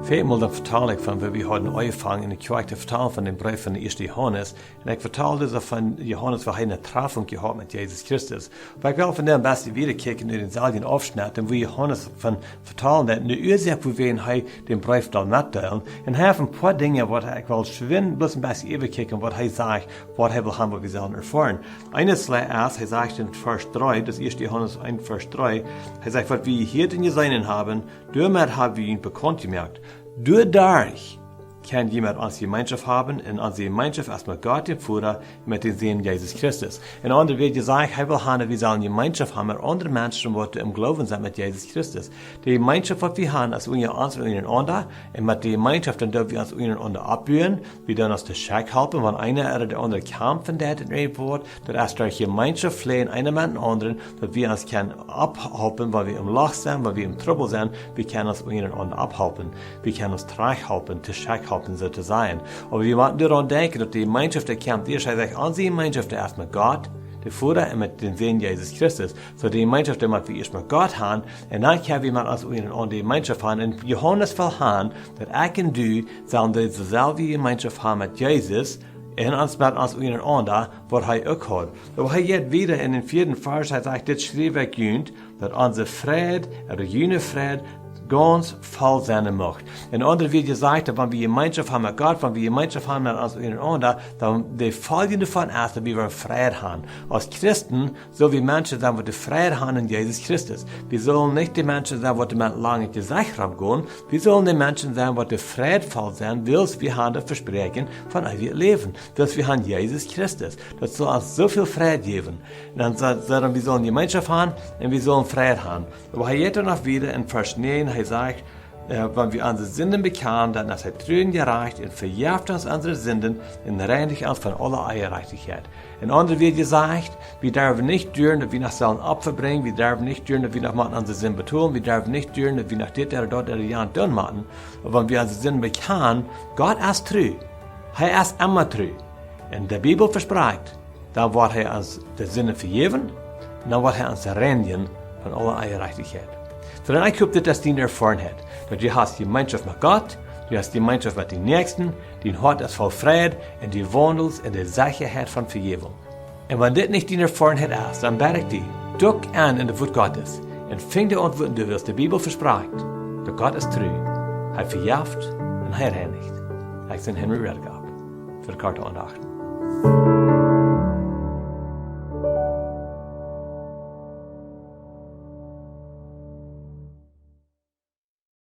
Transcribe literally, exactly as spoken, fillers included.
Väl mol dan vetal ekj von woo wie hauden aunjefongen enne Kjoakj to vetalen von dän Breef von de ieeschte Johanes. Un ekj vetald soo von Johanes, woo hee eene Trafunk jehaut met Jesus Christus. Oba ekj well vondoag een bät wieda kjikjen no dänselwjen Aufschnett, un woo Johanes von vetalen deit, de Uasoak wuarom hee dän Breef well metdeelen. Un hee haft een poa Dinja waut ekj well schwind bloos een bät äwakjikjen, waut hee sajcht, waut hee well haben, waut wie sellen erfoaren. Eent es, hee sajcht en Varsch dree, daut es ieeschte Johanes eent, Varsch dree, hee sajcht: "Waut wie jehieet un jeseenen haben, doamet hab wie junt bekaunt jemoakt. Doaderch kaun jie met ons Jemeenschoft haben, un onse Jemeenschoft es met Gott, dän Voda, un met dän Sän Jesus Christus." En aundre Wieed jesajcht, hee well haben, daut wie sellen Jemeenschoft haben met aundre Menschen, waut em Gloowen sent met Jesus Christus. De Jemeenschoft, waut wie haben, es unja ons unjarenaunda, un met de Jemeenschoft, dan doo wie ons unjarenaunda oppbuen, wie doonen ons to Schekj halpen, wan eena ooda de aundra kjamfen deit en irjent waut, daut es derch Jemeenschoft fläajen, eena met dän aundren, daut wie ons kjennen opphalpen, wan wie em Loch sent, wan wie em Trubbel sent, wie kjennen ons unjarenaunda opphalpen, wie kjennen ons trajchthalpen, to Schekj halpen, soo to sajen. Oba wie motten doaraun denkjen, daut de Jemeenschoft, dee kjemt ieescht, hee sajcht, onse Jemeenschoft, dee es met Gott, dän Voda, un met dän Sän Jesus Christus. Soo de Jemeenschoft, dee mott wie ieescht met Gott haben, un dan kjenn wie met ons unjarenaunda Jemeenschoft haben. Un Johanes well haben, daut ekj un du sellen deeselwje Jemeenschoft haben met Jesus, un ons met ons unjarenaunda, waut hee uk haud. Oba hee jeit wieda en dän vieeden Varsch, hee sajcht: "Dit schriew ekj junt, daut onse Fräd, ooda june Fräd, gaunz voll sennen mucht." En aundre Wieed jesajcht, daut wan wie Jemeenschoft haben met Gott, wan wie Jemeenschoft haben met ons unjarenaunda, dan de Folj doavon es, daut wie woaren Fräd haben. Aus Christen sell wie Menschen sennen, waut de Fräd haben en Jesus Christus. Wie sellen nich de Menschen sennen, waut met een langet Jesecht romgonen. Wie sellen de Menschen sennen, waut de Fräd voll sent, wiels wie haben daut Vespräakjen von eewjet Läwen. Wiels wie haben Jesus Christus. Daut saul ons soo väl Fräd jäwen. Un dan sa-, sajcht hee, wie sellen Jemeenschoft haben un wie sellen Fräd haben. Oba hee jeit dan noch wieda en Varsch näajen, hee sajcht, äh, "Wan wie onse Sinden bekjanen, dan es hee tru un jerajcht un vejeft ons onse Sinden un reinicht ons von aule Onjerajchtichkjeit." En aundre Wieed jesajcht, wie derwen nich duaren, daut wie noch sellen Opfa brinjen, wie derwen nich duaren, daut wie noch motten onse Sind betolen, wie derwen nich duaren, daut wie noch dit ooda daut ooda jant doonen motten. Oba wan wie onse Sinden bekjanen, Gott es tru. Hee es emma tru. Un de Bibel vesprakjt, dan woat hee ons de Sinden vejäwen, un dan woat hee ons reinjen von aule Onjerajchtichkjeit. Soo, dan ekj hop, daut es diene Erfoarenheit, daut du hast Jemeenschoft met Gott, du hast Jemeenschoft met dän Näakjsten, dien Hoat es voll Fräd, un du waundelst en de Sechaheit von Vejäwunk. Un wan dit nich diene Erfoarenheit es, dan bäd ekj die, duak aun en daut Wuat Gottes un finj de Auntwuaten, du wiels. De Bibel vesprakjt, daut Gott es tru, hee vejeft un hee reinicht. Ekj sie Henry Redekop fa de Korte Aundachten.